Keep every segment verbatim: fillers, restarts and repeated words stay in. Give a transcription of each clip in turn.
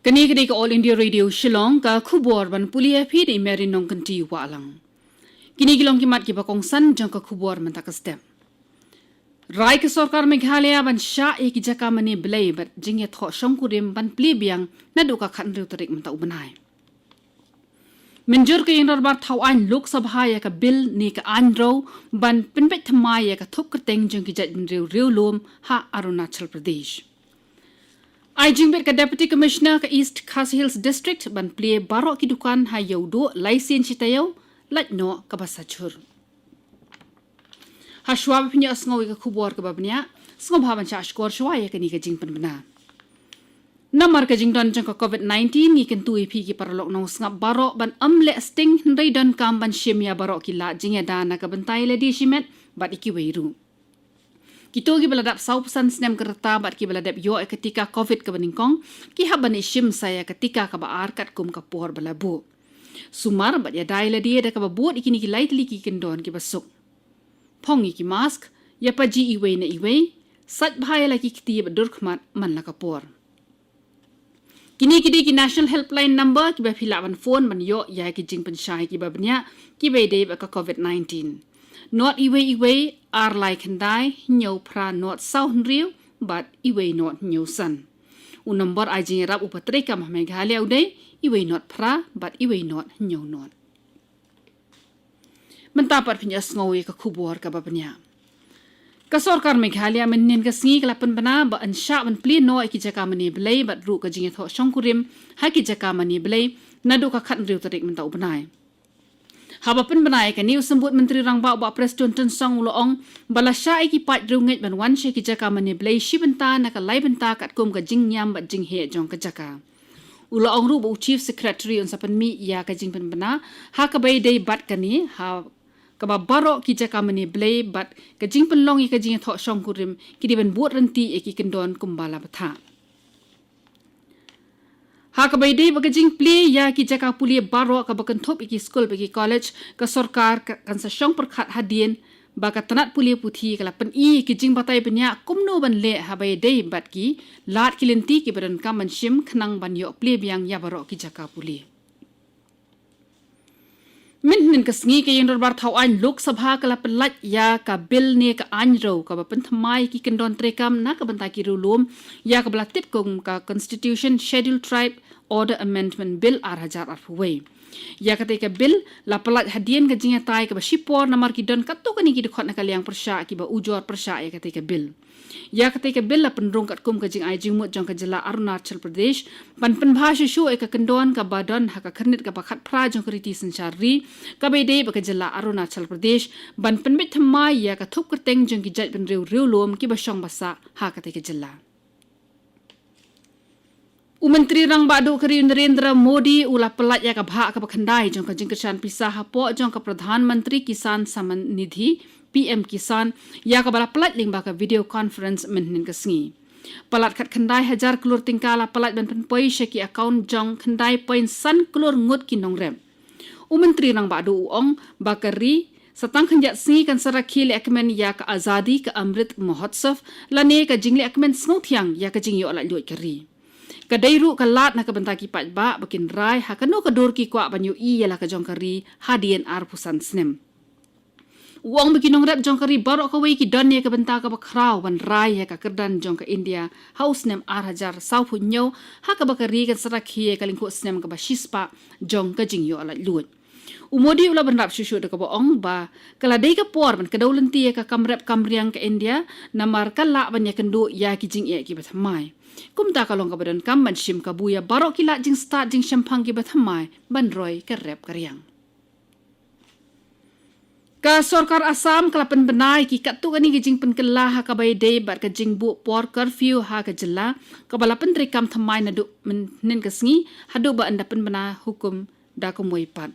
Kane ka dei ka All India Radio Shillong, ka khubor ban pule ïa phi da i Mary Nongkynti Wahlang. Kine ki long ki mat kiba kongsan jong ka khubor mynta ka step. Rai ka sorkar Meghalaya ban shah ïa ki jaka mane blei bad jingïathoh shongkurim ban plie biang naduh ka khathynriew tarik mynta u bnai. Mynjur ka ïing dorbar thaw aiñ Lok Sabha ïa ka bill ne ka aiñ rew ban pynbeit thymmai ïa ka thup kyrteng jong ki jaitbynriew riewlum ha Arunachal Pradesh. Ai jingbit ka Deputy Commissioner ka East Khasi Hills District ban plie baroh ki dukan ha Ïewduh lai sien shi taïew, lait noh kaba sa jhur. Hashwa ba phin ïohsngew ïa ka khubor kaba bniah, sngewbha ban shah shkor shwa ïa kane ka jingpynbna. Namar ka jingdon jong ka COVID nineteen, ngi kyntu ïa phi ki paralok nongsngap baroh ban ym leh sting hynrei donkam ban shim ïa baroh ki lad jingïada na ka bynta ïa lade shimet bad ïa kiwei ruh. Kito kiba la dap saw phew san snem ka rta bad kiba la dep ïoh ïa ka tika COVID kaba nyngkong, ki hap ban ïashim sa ïa ka tika kaba ar katkum ka por ba la buh. Sumar bad ïada ïa lade da kaba bud ïa kine ki lai tylli ki kyndon kiba suk. Phong ïa ki mask, ïapaji iwei na iwei, sait bha ïa la ki kti bad dur khmat man la ka por. Kine ki dei ki National Helpline Number kiba phi lah ban phone ban ïoh ïa ki jingpynshai kiba bniah, kiba ïadei bad ka COVID nineteen. Not iwei iwei, ar lai khyndai, hynñiew phra not saw hynriew, bad iwei not hynñiew san. U nombor ai jingïarap uba treikam ha Meghalaya u dei, iwei not phra, bad iwei not hynñiew not. Mynta pat phin ïohsngew ïa ka khubor kaba bniah. Ka sorkar Meghalaya mynhynnin ka sngi ka la pynbna ba yn shah ban plie noh ïa ki jaka mane blei bad ruh ka jingïathoh shongkurim ha ki jaka mane blei naduh ka khathynriew tarik mynta u bnai. Haba pynbna ïa kane, u Symbud Myntri Rangbah u Bah Prestone Tynsong u la ong ba la shah ïa ki paid riewngeit ban wan sha ki jaka mane blei shi bynta na ka lai bynta katkum ka jingñiam bad jingheh jong ka jaka. U la ong ruh ba u Chief Secretary un sa pynmih ïa ka jingpynbna ha kaba ïadei bad kane, ha kaba baroh ki jaka mane blei bad ka jingpynlong ïa ka jingïathoh shongkurim ki dei ban bud ryntih ïa ki kyndon kumba la bthah. Ha kaba ïadei bad ka jingplie ïa ki jaka pule baroh kaba kynthup ïa ki skul bad ki college, ka sorkar ka, kan sa shong pyrkhat hadien ba ka tnat pule puthi ka la pyni ïa ki jingbatai bniah kumno ban leh haba ïadei bad ki lad ki lynti kiba donkam ban shim khnang ban ïoh plie biang ïa baroh ki jaka pule. Mynhynnin ka sngi ka ïing dorbar thaw aiñ Lok Sabha ka la pynlait ïa ka bill ne ka aiñ rew kaba pynthymmai ki kyndon treikam na ka bynta ki riewlum, ïa kaba la tip kum ka Constitution Schedule Tribe Order Amendment Bill ar hajar arphew wei. Ïa katei ka bill la pynlait hadien ka jingïatai kaba shipor namar ki don katto katne ki dkhot na ka liang pyrshah kiba ujor pyrshah ïa katei ka bill. Ïa katei ka bill la pynrung katkum ka jingai jingmut jong ka jylla Arunachal Pradesh ban pynbha shuh shuh ïa ka kyndon kaba don ha ka khyrnit kaba khatphra jong ka riti synshar ri kaba ïadei bad ka jylla Arunachal Pradesh ban pynbeit thymmai ïa ka thup kyrteng jong ki jaitbynriew riewlum kiba shong ba sah ha katei ka jylla. U Myntri Rangbah Duh ka ri Narendra Modi u la pynlait ïa ka bhah kaba khyndai jong ka jingkyrshan pisa hapoh jong ka Pradhan Mantri Kisan Samman Nidhi, P M Kisan, ïa kaba la pynlait lyngba ka video conference mynhynnin ka sngi. Palat khatkhyndai hajar klur tyngka la pynlait ban pynpoi sha ki account jong khyndai point san klur ngut ki nongrep. U Myntri Rangbah Duh u ong ba ka ri sa tang khyndiat sngi kan sa rakhe lehkmen ïa ka Azadi ka Amrit Mahotsav lane ka jinglehkmen sngewthiang ïa ka jingïoh laitluid ka ri. Ka dei ruh ka lad na ka bynta ki paidbah ba kin rai ha kano ka dur ki kwah ban ïohi ïa la ka jong ka ri hadien arphew san snem. U ong ba ki nongrep jong ka ri baroh kawei ki don ïa ka bynta kaba khraw ban rai ïa ka kyrdan jong ka India ha u snem ar hajar sawphew hynñiew, ha kaba ka ri kan sa rakhe ïa ka lyngkhuh snem kaba shispah jong ka jingïoh laitluid. U Modi u la bynrap shuh shuh da kaba ong ba ka la dei ka por ban kdew lynti ïa ka kam rep kam riang ka India, namar ka lah ban ïakynduh ïa ki jingeh kiba thymmai. Kumta ka long kaba donkam ban shim kabu ïa baroh ki lad jingstad jingshemphang kiba thymmai ban roi ka rep ka riang. Ka sorkar Assam ka la pynbna ïa ki katto katne ki jingpynkylla ha kaba ïadei bad ka jingbuh por curfew ha ka jylla, kaba la pyntreikam thymmai naduh mynhynnin ka sngi haduh ba yn da pynbna hukum da kumwei pat.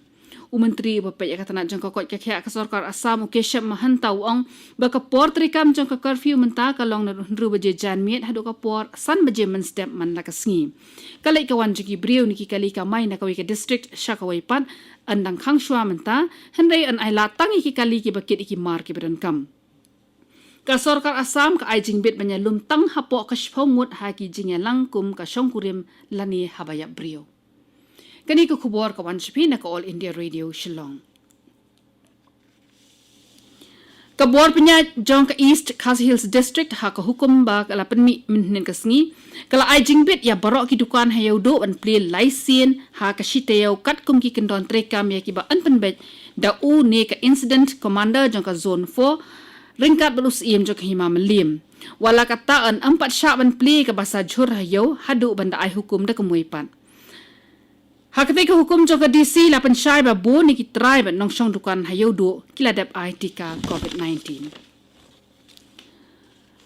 U Myntri uba peit ïa ka tnat jong ka koit ka khiah ka sorkar Assam, u Keshab Mahanta, u ong ba ka por treikam jong ka curfew mynta ka long naduh hynriew baje janmiet haduh ka por san baje mynstep man la ka sngi. Ka leit ka wan jong ki briew ne ki kali kamai na kawei ka district sha kawei pat yn dang khang shuwa mynta, hynrei yn ailad tang ïa ki kali kiba kit ïa ki mar kiba donkam. Ka sorkar Assam ka ai jingbit ban ïalum tang hapoh ka shiphew ngut ha ki jingïalang kum ka shongkurim lane haba ïap briew. Kane ka khubor ka wan sha phi na ka All India Radio Shillong. Ka bor pynïaid jong ka East Khasi Hills District ha ka hukum ba ka la pynmih mynhynnin ka sngi, ka la ai jingbit ïa baroh ki dukan ha Ïewduh ban plie laisien ha ka shi taïew katkum ki kyndon treikam ïa kiba yn pynbeit da u ne ka Incident Commander jong ka Zone four, ryngkat bad u Syiem jong ka Hima Mylliem. Wat la katta, ym pat shah ban plie ka basa jhur ha ïew haduh ban da ai hukum da ka muipat. Ha katei ka hukum jong ka D C la pynshai ba bun na ki trai bad nongshong dukan ha Ïewduh ki la dep ai tika COVID nineteen.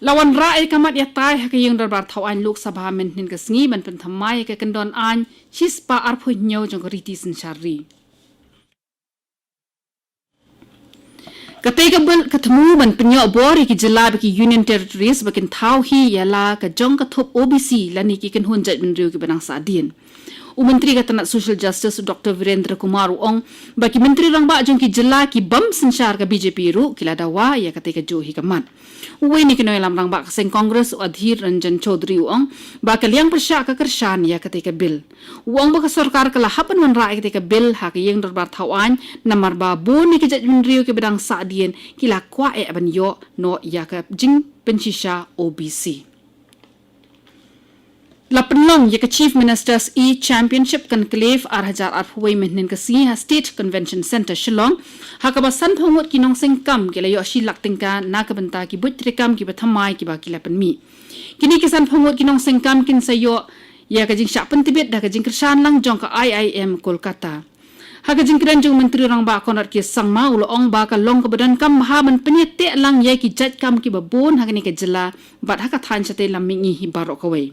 La wanrah ïa ka mat ïatai ha ka ïing dorbar thaw aiñ Lok Sabha mynhynnin ka sngi ban pynthymmai ïa ka kyndon aiñ shispah arphew hynñiew jong ka riti synshar ri. Katei ka bill ka thmu ban pynïoh bor ïa ki jylla bad ki Union Territories ba kin thaw hi ïa la ka jong ka thup O B C lane ki kynhun jaitbynriew kiba dang sahdien. U Myntri ka tnat Social Justice, Doctor Virendra Kumar, u ong ba ki Myntri Rangbah jong ki jylla ki bym synshar ka B J P ruh ki la dawa ïa katei kajuh hi ka mat. Uwei na ki nongïalam rangbah ka seng Congress, u Adhir Ranjan Chaudhary, u ong ba ka liang pyrshah ka kyrshan ïa katei ka bill. U ong ba ka sorkar ka la hap ban wanrah ïa katei ka bill ha ka ïing dorbar thaw aiñ namar ba bun na ki jaitbynriew kiba dang sahdien ki la kwah eh ban ïoh noh ïa ka jingpynshisha O B C. La pynlong ïa ka Chief Minister's E-Championship Conclave ar hajar arphew wei mynhynnin ka sngi ha State Convention Centre, Shillong, ha kaba sanphew ngut ki nongseng kam ki la ïoh shi lak tyngka na ka bynta ki buit treikam kiba thymmai kiba ki la pynmih. Kine ki sanphew ngut ki nongseng kam kin sa ïoh ïa ka jingshah pyntbit da ka jingkyrshan lang jong ka I I M Kolkata. Ha ka jingkren jong u Myntri Rangbah Conrad K Sangma, u la ong ba ka long kaba donkam bha ban pynïateh lang ïa ki jait kam kiba bun ha kane ka jylla bad ha ka thaiñ shatei lam mihngi hi baroh kawei.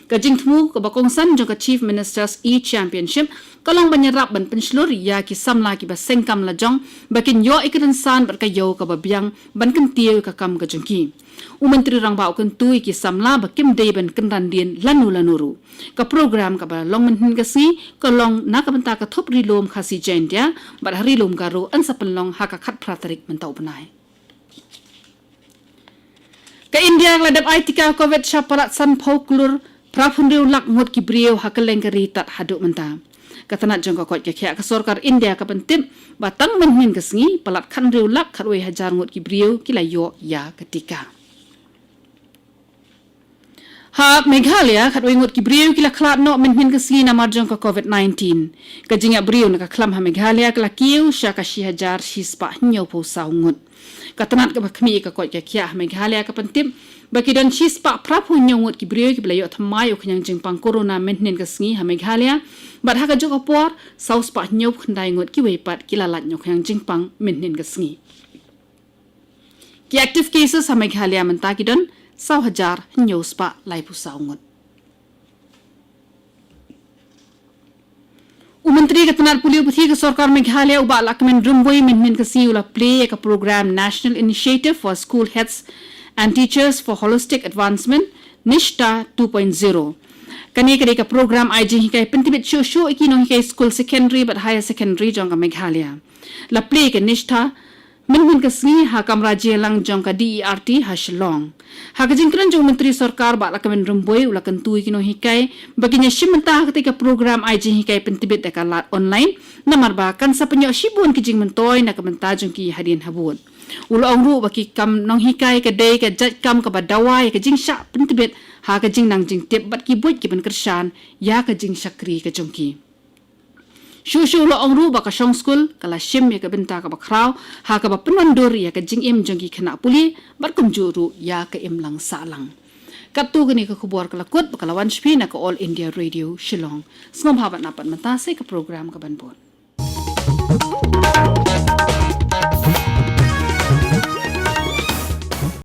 Ka jingthmu kaba kongsan jong ka Chief Minister's E-Championship ka long ban ïarap ban pynshlur ïa ki samla kiba seng kam lajong ba kin ïoh ïa ka rynsan bad ka ïew kaba biang ban kyntiew ïa ka kam ka jong ki. U Myntri Rangbah u kyntu ïa ki samla ba kim dei ban kynran dien lano lano ruh. Ka program kaba long mynhynnin ka sngi ka long na ka bynta ka thup Ri Lum Khasi Jaintia bad ha Ri Lum Garo yn sa pynlong ha ka khatphra tarik mynta u bnai. Ka India ka la dep ai tika COVID sha palat sanphew klur phraphew hynriew lak ngut ki briew ha kylleng ka ri tad haduh mynta. Ka tnat jong ka koit ka khiah ka sorkar India ka pyntip ba tang mynhynnin ka sngi palat khathynriew lak khatwei hajar ngut ki briew ki la ïoh ïa ka tika. Ha Meghalaya, khatwei ngut ki briew ki la khlad noh mynhynnin ka sngi namar jong ka COVID nineteen. Ka jingïap briew na ka khlam ha Meghalaya ka la kiew sha ka shi hajar shispah hynñiewphew saw ngut. Ka tnat kaba khmih ïa ka koit ka khiah ha Meghalaya ka pyntip ba ki don shispah phraphew hynñiew ngut ki briew kiba la ïoh thymmai ïa u khñiang jingpang corona mynhynnin ka sngi ha Meghalaya, bad ha kajuh ka por sawspah hynñiewphew khyndai ngut kiwei pat ki la lait noh khñiang jingpang mynhynnin ka sngi. Ki active cases ha Meghalaya mynta ki don saw hajar hynñiewspah laiphew saw ngut. U Myntri ka tnat pule u pyrthei ka sorkar Meghalaya, u Bah Lahkmen Rymbui, mynhynnin ka sngi u la plie ïa ka program National Initiative for School Heads and Teachers for Holistic Advancement, NISHTA two point zero. Kane ka dei ka program ai jinghikai pyntbit shuh shuh ïa ki nonghikai skul secondary bad higher secondary jong ka Meghalaya. La plie ïa ka NISHTA mynhynnin ka sngi ha kamra jingïalang jong ka D E R T ha Shillong. Ha ka jingkren jong u Myntri Sorkar Bah Lahkmen Rymbui, u la kyntu ïa ki nonghikai ba kin ïashim bynta ha katei ka program ai jinghikai pyntbit da ka lad online namar ba kan sa pynïoh shibun ki jingmyntoi na ka bynta jong ki hadien habud. U la ong ruh ba ki kam nonghikai ka dei ka jait kam kaba dawa ïa ka jingshah pyntbit ha ka jingnang jingtip bad ki buit kiban kyrshan ïa ka jingshakri ka jong ki. Shuh shuh u la ong ruh ba ka shong skul ka la shim ïa ka bynta kaba khraw ha kaba pynwandur ïa ka jingim jong ki khynnah pule bad kumjuh ruh ïa ka imlang sahlang. Katto kane ka khubor ka la kut bad ka la wan sha phi na ka All India Radio Shillong. Sngewbha ban ïa peit mynta sa ka program kaban bud.